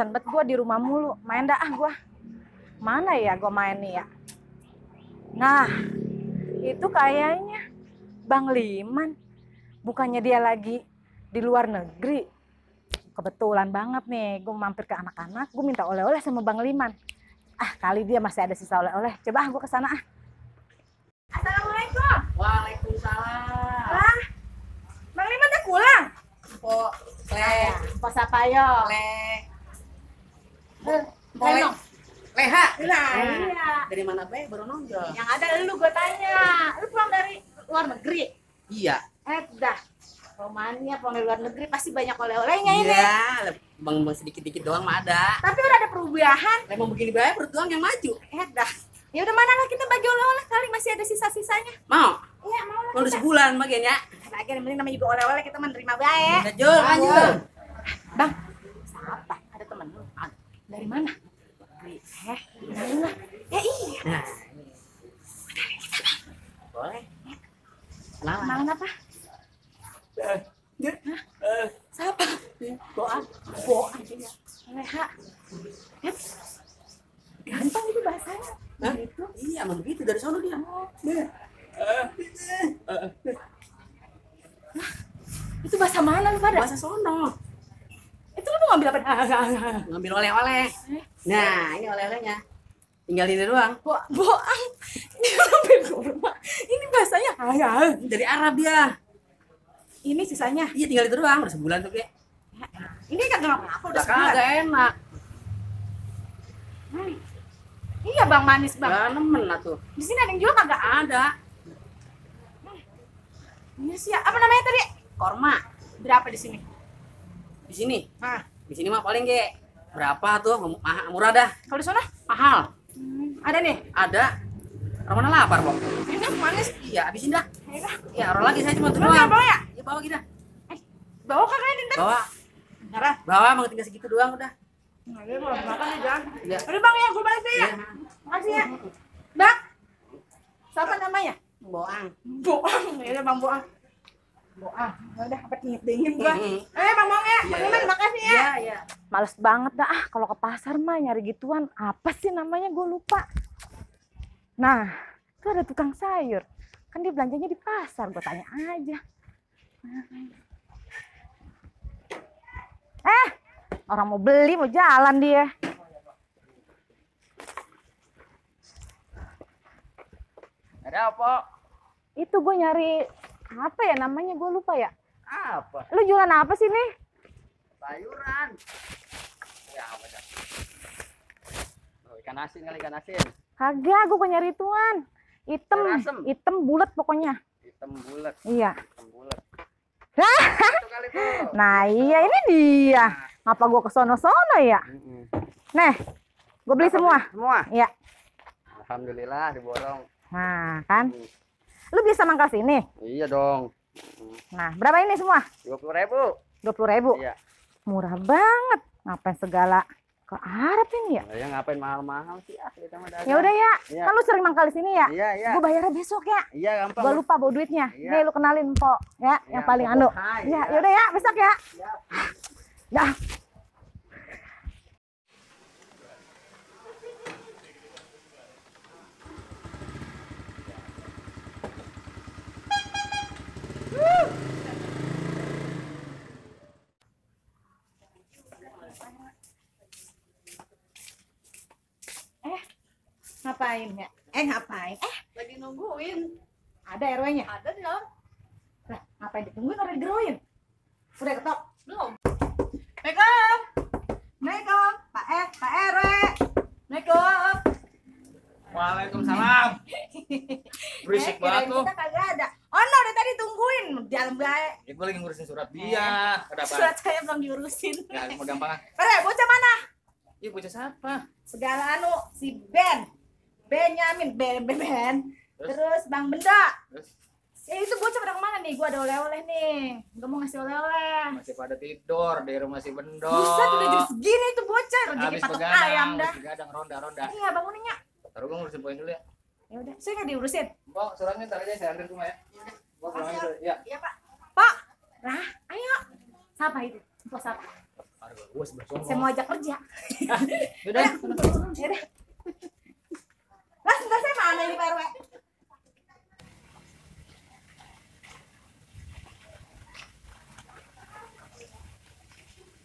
bosan banget gue di rumah mulu. Main dah gue. Mana ya gue main nih ya? Nah, itu kayaknya Bang Liman. Bukannya dia lagi di luar negeri. Kebetulan banget nih, gue mampir ke anak-anak, gue minta oleh-oleh sama Bang Liman. Kali dia masih ada sisa oleh-oleh. Coba gue kesana Assalamualaikum. Waalaikumsalam. Bang Liman udah pulang? Po, leh, Pas apa yo? leh. Boleh. Leha. Nah, iya. Dari mana be? Baru nonjol. Yang ada lu gue tanya. Lu pulang dari luar negeri? Iya. Dah. Romania pulang dari luar negeri pasti banyak oleh-olehnya ini. Iya. Bang sedikit-dikit doang mah ada. Tapi udah ada perubahan. Emang begini bae perut doang yang maju. Dah. Ya udah mana lah kita bagi oleh-oleh kali masih ada sisa-sisanya. Mau? Iya mau lah. Mau sebulan bagian ya. Lagi yang penting namanya juga oleh-oleh kita menerima baik. Lanjut, lanjut. Bang, siapa? Ada temen lu? Dari mana? Dari mana? Ya iya. Nah. Boleh. Kenalan. Kenalan apa? Siapa? Boang. Boang ya. Leha. Gampang itu bahasanya. Hah? Gitu. Iya, emang begitu dari sono dia. Itu bahasa mana lu pada? Bahasa sono. Itu lu mau ngambil apa? Ngambil oleh-oleh. Nah, ini oleh-olehnya. Tinggal ini doang. Boang. Dia ngambil kurma. Ini bahasanya Dari Arab dia. ini sisanya. Iya, tinggal itu doang. Udah sebulan tuh, Be. Ini kagak ngapa-ngapa udah Udah sebulan. kagak enak. Iya Bang manis Bang. Gak nemen lah tuh. Di sini ada yang jual kagak? Ada. Ini sih apa namanya tadi? Korma. Berapa di sini? Di sini. Nah, Di sini mah paling ge berapa tuh? Murah dah. kalau di sana Mahal. ada nih. Ada. Orang mana lapar, Bang? Enak manis. Iya, habisin dah. Enak. Ya, orang lagi saya cuma tuh Bawa ya, doang. bawa ya? Ya bawa kita. Bawa kagak ini ntar? Bawa. Nara. Bawa emang tinggal segitu doang udah. Nah, dia mau makan nih, Jang. Iya. Udah Bang ya, gue balik deh ya. Iya. Makasih ya. Bang. Siapa namanya? Boang. Boang. Ya udah Bang Boang. Boang. Ya udah apa dingin gua. Mhm. Bang Boang ya. Iya, Bang Iman, makasih ya. Iya, iya. Males banget dah kalau ke pasar mah nyari gituan. Apa sih namanya gue lupa. Nah, itu ada tukang sayur. Kan dia belanjanya di pasar, gue tanya aja. Orang mau beli, mau jalan dia. Ada apa? Itu gue nyari, apa ya namanya, gue lupa ya. Apa? Lu jualan apa sih nih? Sayuran. Ya, apa dah? Oh, ikan asin kali, ikan asin. Kagak, gue nyari ituan. Sayur asem. Hitam bulat pokoknya. Hitam bulat. Iya. Hitam bulat. Itu kali tuh. Nah iya ini dia. Ngapa gue ke sono-sono ya? Nih, gue beli semua. Semua? Iya. Alhamdulillah diborong. Nah kan, lu bisa mangkal sini. Iya dong. Nah, berapa ini semua? 20.000. 20.000. Iya. Murah banget. Ngapain segala ke Arab ini ya? Ya ngapain mahal-mahal sih kita mah dagang. Ya udah ya. Iya. Kan lu sering mangkal di sini ya? Iya, iya. Gue bayarnya besok ya. Iya, gampang. Gue lupa bawa duitnya. Iya. Nih lu kenalin Mpok ya, Iya, yang paling Mpok anu. Hai, Iya, ya. yaudah ya, besok ya. Siap. Dah. Ngapain ya? Ngapain? Lagi nungguin. Ada RW-nya? Ada di dalam. Lah, ngapain ditungguin orang digeroin? Udah ketok? Belum. Assalamualaikum. Assalamualaikum. Pak RW. Assalamualaikum. Waalaikumsalam. Berisik banget kirain tuh. kita kagak ada. Oh no, udah tadi tungguin. Dalam baik. Ya, gue lagi ngurusin surat dia. Ada apa? Surat saya belum diurusin. Ya, mau gampang. Bocah mana? Iya, bocah siapa? Segala anu, si Ben. Benyamin, Ben. Terus? Terus Bang Benda. Terus Ya itu bocah pada kemana nih? Gua ada oleh-oleh nih. Gua mau ngasih oleh-oleh. masih pada tidur, di rumah si Bendo. Buset, udah jam segini tuh bocah. Rezeki Habis patok begadang, ayam dah. habis begadang, ronda-ronda. Iya, banguninnya. Taruh gue ngurusin poin dulu ya. Ya udah, saya nggak diurusin. Mbak, suratnya ntar aja saya antar ke rumah ya. Gua pulang aja dulu. Ya. Iya, Pak. Pak. Nah, ayo. Siapa itu? Bos apa? Gua sebelah sono. Saya mau ajak kerja. Udah. Yaudah. Lah, sebentar saya mana ini Pak RW?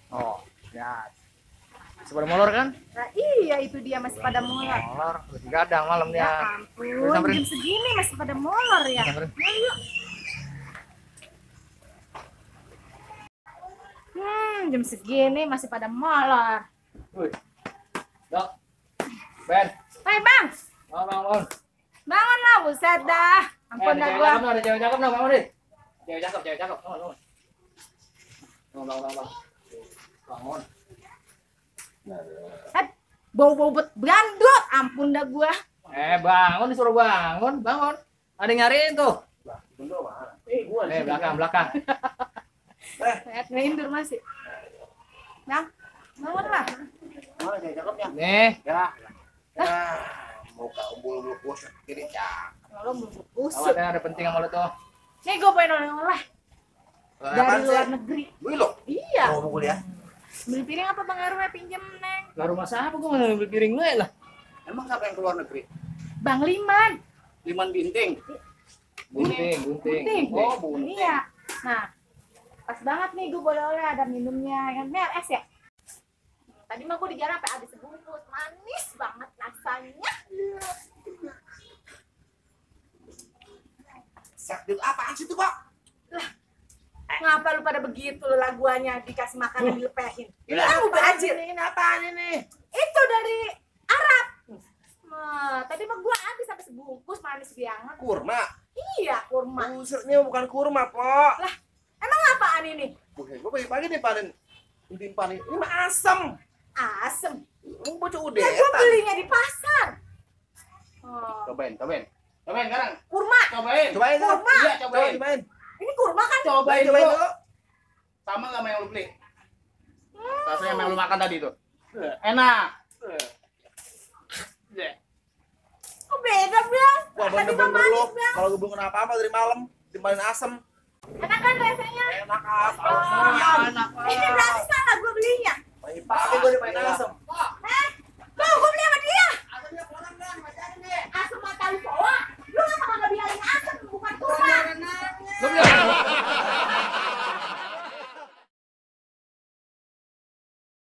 Oh, lihat. Sebelah molor kan? Nah, iya itu dia masih pada molor. Molor, gadang malam Ya dia. ampun, Samperin. jam segini masih pada molor ya. Samperin. Yuk, yuk. Jam segini masih pada molor. Wih. Dok. Ben. Hai bang, Bangun. bangunlah, buset dah. Ampun dah gua. Ada cewek cakep dong, bangun deh. Cewek cakep. Bangun. Bangun. Bangun. Bau-bau bet brandot, ampun dah gua. Bangun disuruh bangun. Ada yang nyariin tuh. Bendo mana? Belakang. Lihat ngelindur masih. Bang, bangunlah. Mana cewek cakepnya? Nih, Ya. Ya, muka umbul bus kiri cakep. Kalau mau busuk. awalnya ada penting sama lo tuh. Nih gua pengen oleh-oleh dari luar negeri. Beli lo. Iya. Oh, mau kuliah. Beli piring apa Bang RW pinjem, Neng? Lah rumah siapa gua mau beli piring gue lah. Emang siapa yang keluar negeri? Bang Liman. Liman Binting. Bunting. Bunting. Oh, bunting. Iya. Nah, pas banget nih gue boleh oleh ada minumnya yang es ya. Tadi mah gue di jalan sampai habis sebungkus, manis banget rasanya. Sakit apaan sih tuh, Pak? Ngapa lu pada begitu lu laguannya dikasih makanan dilepehin? Ini Lah, kan mau bajir. Ini apaan ini? Itu dari Arab. Nah, tadi mah gue habis sampai sebungkus manis banget. Kurma. Iya, kurma. Busetnya bukan kurma, Pok. Emang apaan ini? Bukan, gue pagi-pagi nih panen. Ini mah asem. Asem. Lu bocah udah. Ya gue belinya di pasar. Oh, Cobain sekarang. kurma. Cobain. Cobain. Kurma. Iya, cobain. Cobain. Ini kurma kan? Cobain Cobain dulu. dulu. Sama nggak sama yang lu beli? Rasanya sama yang lu makan tadi tuh. Enak. Kok beda, Bang? Wah, Tadi mah bener-bener lu. manis, Bang. Kalau gue belum kenapa apa dari malam, timpahin asem. Enak kan rasanya? Enak apa? Oh, ini berarti salah gue belinya. Pagi-pagi gue dimain asem.